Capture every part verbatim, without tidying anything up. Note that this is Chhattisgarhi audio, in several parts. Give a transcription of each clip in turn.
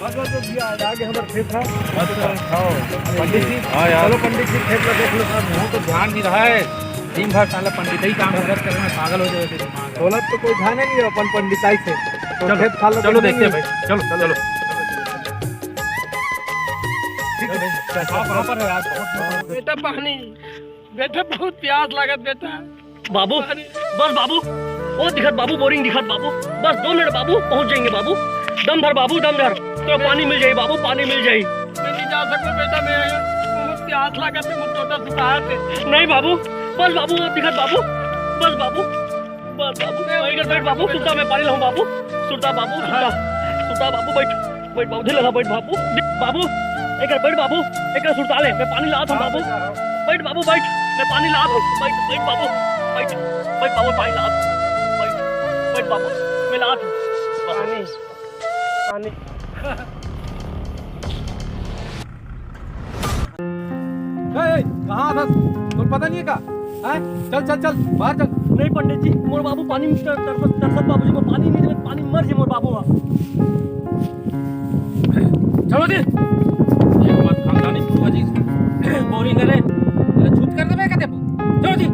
बस, बस, बस, ये आ, आगे हमारे खेत था। अच्छा। हाँ, पंडित जी। हाँ यार। चलो पंडित जी, खेत में देख लो साहब। वो तो ध्यान नहीं रहा है। दिन भर साला पंडित ही काम गलत करने में पागल हो जाए थे दिमाग। बोला तो कोई ध्यान ही नहीं है अपन पंडिताई से। तो चलो, खेत खा लो, चलो देखते हैं भाई। चलो, चलो। ठीक है भाई। आप वहाँ पर हो यार, बहुत बेटा पानी, बेटा बहुत प्यास लागत बेटा। बाबू, अरे। बस बाबू, वो दिखत बाबू, बोरिंग दिखत बाबू, बस दो मिनट बाबू, पहुंच जाएंगे बाबू। दम धर बाबू, दम धर, तो पानी मिल जाई बाबू, पानी मिल जाई। मैं नहीं जा सकूं बेटा, मैं बहुत प्यास लागत है, मुझे टोटा सुखात है। नहीं बाबू, बस बाबू, वो दिखत बाबू, बस बाबू, बस बाबू, मैं इधर बैठ बाबू, सुरता में पानी लाऊं बाबू, सुरता बाबू, सुरता, सुरता बाबू, बैठ। बैठ बाबू, ढीला बैठ बाबू। बाबू, एक बैठ बाबू, एक सुरता ले, मैं पानी लात हूँ बाबू। बैठ बाबू, बैठ, मैं पानी लात हूँ। बैठ, बैठ बाबू, बैठ, बैठ बाबू, पानी लात हूँ। बैठ, बैठ बाबू, मैं लात हूँ। पानी, पानी। ए, ए, कहाँ था? तोर पता नहीं है का? हैं? चल, चल, चल, बाहर चल। नहीं पंडित जी, मोर बाबू पानी में तर-, तरसत, तरसत बाबू जी, मोर पानी नहीं दे, पानी मर जे मोर बाबू हा। चलो जी। ये बात खानदानी फुआ जी बोरिंग करे। तेरा छूत कर देबे का देबो? चलो जी।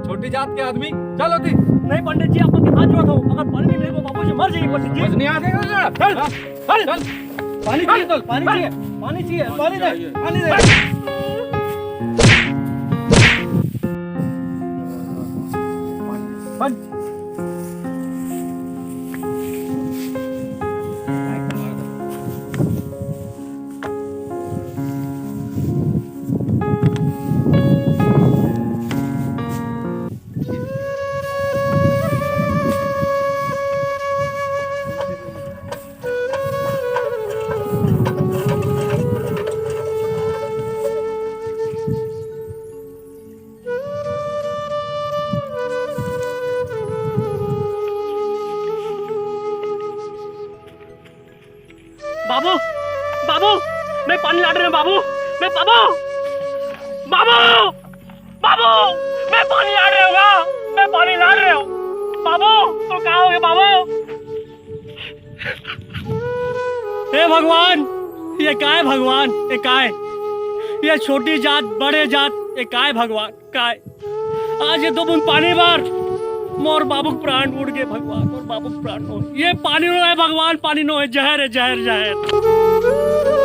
छोटी जात के आदमी, चलो जी। नहीं पंडित जी, आप के हाथ जोड़ता हूँ, अगर पानी नहीं मिलेगा बाबू जी मर जाएंगे पंडित जी। समझ नहीं आ रहा, चल। हाँ। चल, चल। पानी चाहिए तो, पानी चाहिए, पानी चाहिए, पानी दे, पानी दे। पानी। बाबू, बाबू, मैं पानी लात रहे हूँ बाबू, मैं बाबू, बाबू, बाबू, मैं पानी लात रहे हूँ, मैं पानी लात रहे हूँ बाबू। तो कहाँ हो गए बाबू? हे भगवान, ये काय भगवान, ये काय? ये छोटी जात, बड़े जात, ये काय भगवान, काय? आज ये दो बूंद पानी बर मोर बाबूक प्राण उड़ गए भगवान, मोर बाबूक प्राण नो। ये पानी नो है भगवान, पानी नो है, जहर है, जहर, जहर।